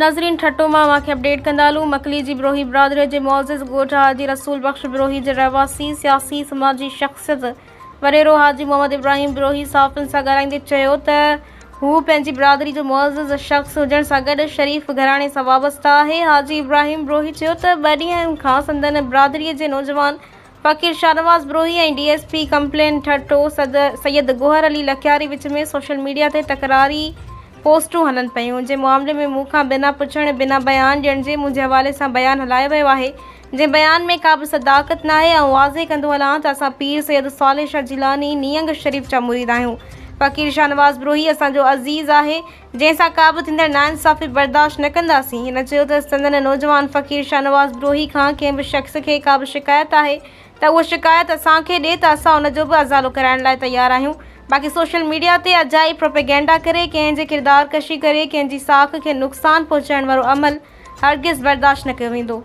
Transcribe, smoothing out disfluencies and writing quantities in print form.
ناظرين ٺٽو مان اوهان کي اپڊيٽ ڪندا هلون مڪلي جي بروهي برادري جي معزز ڳوٺ حاجي رسول بخش بروهي جي رهواسي سياسي سماجي شخصيت وڏيرو حاجي محمد ابراهيم بروهي صحافين سان ڳالهائيندي چيو ته هو پنهنجي برادري جو معزز شخص هجڻ سان گڏ شريف گهراڻي سان وابسته آهي حاجي ابراهيم بروهي چيو ته ٻه ڏينهن کان سندن برادري جي نوجوان Faqir Shahnawaz Brohi ۽ D S P complaint Thatta Syed Gohar Ali Lakyari وچ ۾ سوشل ميڊيا تي تڪراري پوسٽون هلن پيون جنهن معاملي ۾ مون کان بنا پڇڻ بنا بيان ڏيڻ جي منهنجي حوالي سان بيان هلايو ويو آهي جنهن بيان ۾ ڪا به صداقت ناهي آئون واضح ڪندو هلان ته اسان پير سيد صالح شاهه جيلاني نينگ شريف جا مريد آهيون فقير شاهنواز بروهي اسان جو عزيز آهي جنهن سان ڪا به ٿيندڙ ناانصافي برداشت نه ڪنداسين. هن چيو ته سندن نوجوان فقير شاهنواز بروهي کان ڪنهن به شخص کي ڪا به شڪايت آهي ته اهو شڪايت اسان کي ڏي ته اسان ان جو به ازالو ڪرائڻ لاء تيار آهيون باقي سوشل ميڊيا تي اجائي پروپيگينڊا ڪري ڪنهن جي ڪردار ڪشي ڪري ڪنهن جي ساک کي نقصان پهچائڻ وارو عمل هرگز برداشت نه ڪيو ويندو.